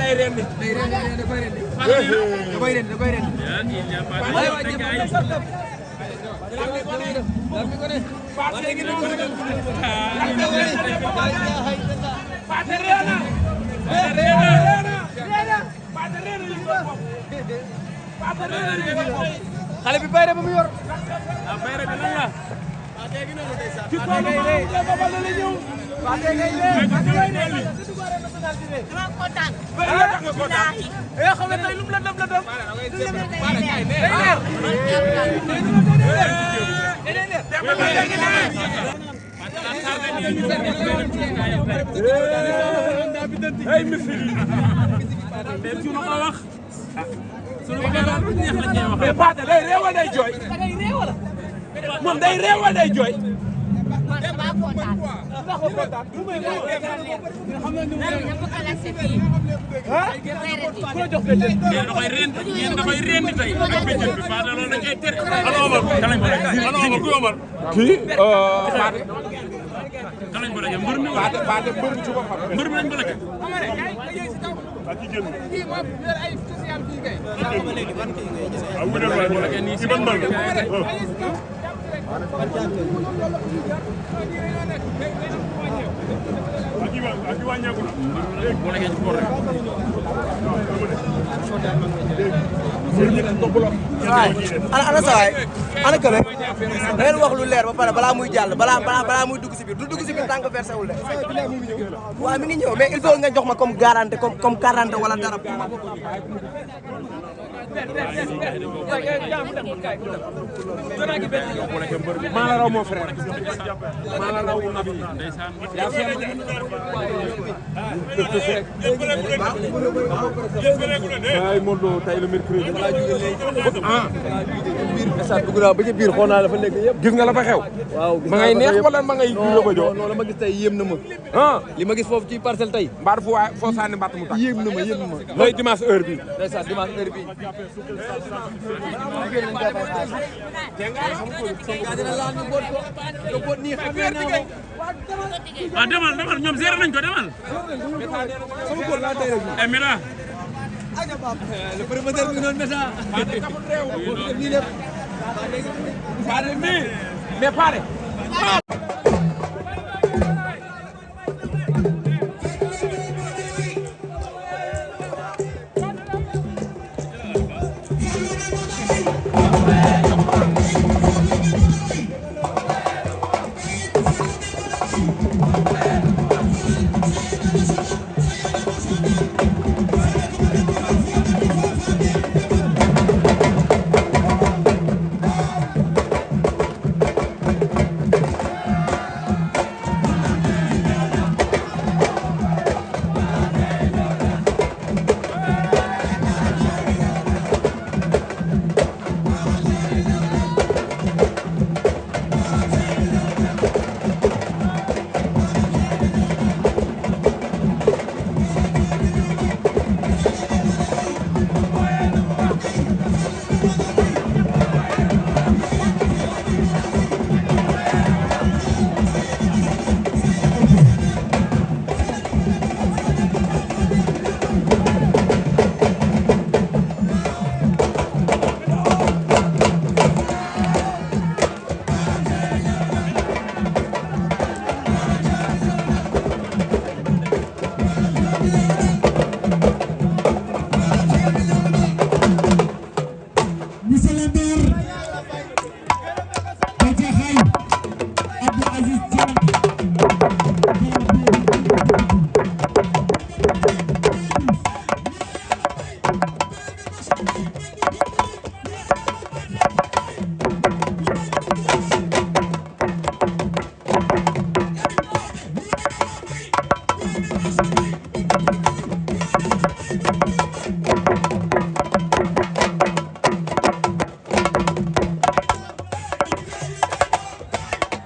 day rendi da koy rendi xale bi bayre ba mu yor bayre bi lan la ci toolu ma la babal la ñëw dama kontaan xam nga tey lu mu la dem ay misiri mais suñu ko wax suñu ko wax lu neex la ñuy wax mais Pathé day réew wala day jooy moom day réew wala day jooy man damaa kontaan. ndax ko kontaan bu may ko xam nga ñu ko classé fii. ku la jox béjjën yéen da koy reen yéen da koy reen tey ak béjjën bi Pathé loolu dañ koy tere. ana Omar kalañ ko rek ana Omar kuy Omar. kii Pathé kalañ ko rek mbër mi Pathé mbër mi ci ko xam mbër mi lañ ko rek. ak ci génn kii moom yor ay social fii kay waaw bu dee wala ci ban mbër ak wàññeeku na bu nekkee ci sport rek ana sawaay ana kële da ngeen wax lu leer ba pare balaa muy jàll balaa muy dugg si biir du dugg si biir tant que versé wul de waaw mi ngi ñëw mais il faut nga jox ma comme garantie comme 40 wala dara maa la raw mon frère maa la raw nabi yaa fee ay Modou Lo tey le mercredi ah stade dugg naa ba ci biir xool naa la fa nekk yëpp gis nga la fa xew waaw ma ngay neex wala ma ngay guy ba joo non la ma gis tey yéem na ma ah li ma gis foofu ci parcelle tey mbaar fu waay foo sànni mbatt mu tax yéem na ma looy dimanche heure bi ndeysaan dimanche heure bi ah demal ñoom géré nañ ko demal. sama góor laa tey rek eh Mira. le promoteur bi noonu Messa Pathé mi mais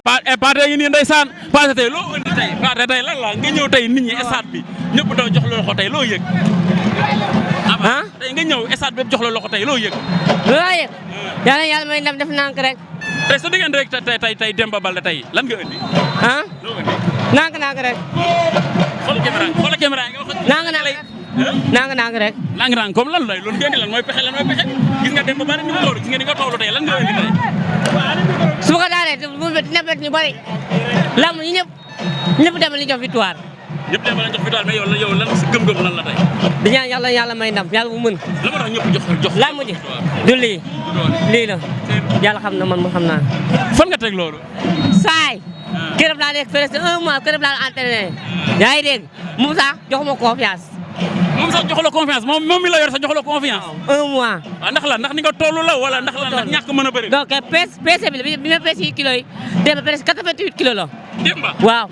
Pathé Pathé ngi nii ndeysaan Pathé tey loo indi tey Pathé tey lan la nga ñëw tey nit ñi stade bi ñëpp daw jox la loxo tey loo yëg. ah tey nga ñëw stade bi jox la loxo tey loo yëg. loo yëg yàlla may ndam def nànk rek. tey sa diggante rek tey Demba Baldé tey lan nga indi. ah loo indi. nànk rek. xoolal caméra nga wax. nànk rek. nang rek. nang comme lan lay loolu ngeen di lan mooy pexe gis nga dem ba bari ni mu toll gis nga ni nga tollu tey lan nga indi tey. su ma ko daanee dina bett ñu bari lamb ñi ñëpp dem li jox victoire. ñëpp dem la jox victoire mais yow lan sa gëm-gëm lan la tey. di ñaan yàlla may ndam yàlla bu mën. la ma tax ñëpp jox. lamb ji du lii la yàlla xam na man ma xam naa. fan nga teg loolu. saay. këram laa nekk presque 1 mois këram laa entraîné. yaa ngi dégg moom sax joxuma confiance. moom sax jox la confiance moom mi la yor sax jox la confiance. 1 mois. waaw ndax ni nga toll la wala ndax ñàkk mën a bëri. donc peese bi ma peese yi kilos yi dem ba presque 88 kilos la. Demba waaw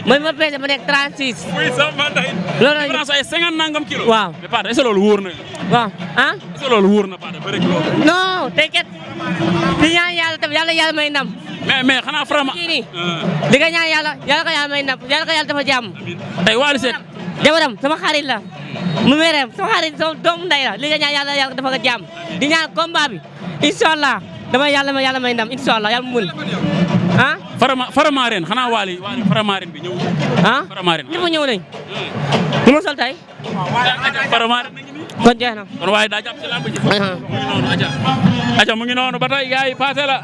man ma peese ma nekk 36. oui sama day. loolu la différence ay 50 nangam kilos. waaw mais Pathé est-ce que loolu wóor na. waaw ah. est-ce que loolu wóor na Pathé bëri loolu. non tey kat di ñaan yàlla tam yàlla may ndam. mais xanaa vraiment. kii nii di nga ñaan yàlla ko yàlla may ndam yàlla ko yàlla dafa jàmm. tey Wally Seck. jabaram sama xarit la mu mereem sama xarit sama doomu ndey la li nga ñaan yàlla dafa ko jàmm di ñaan combat bi inshallah dama yàlla may ndam inshallah yàlla mu mën ah. Faramareen xanaa Wally Faramareen bi ñëw. ah Faramareen ñëpp ñëw nañ. lu ma sol tey. Faramareen nañu nii. kon jeex na. kon waaye daa jàpp ci lamb ji. mu ngi noonu aja mu ngi noonu ba tey gars yi Pathé la.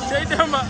Sey Demba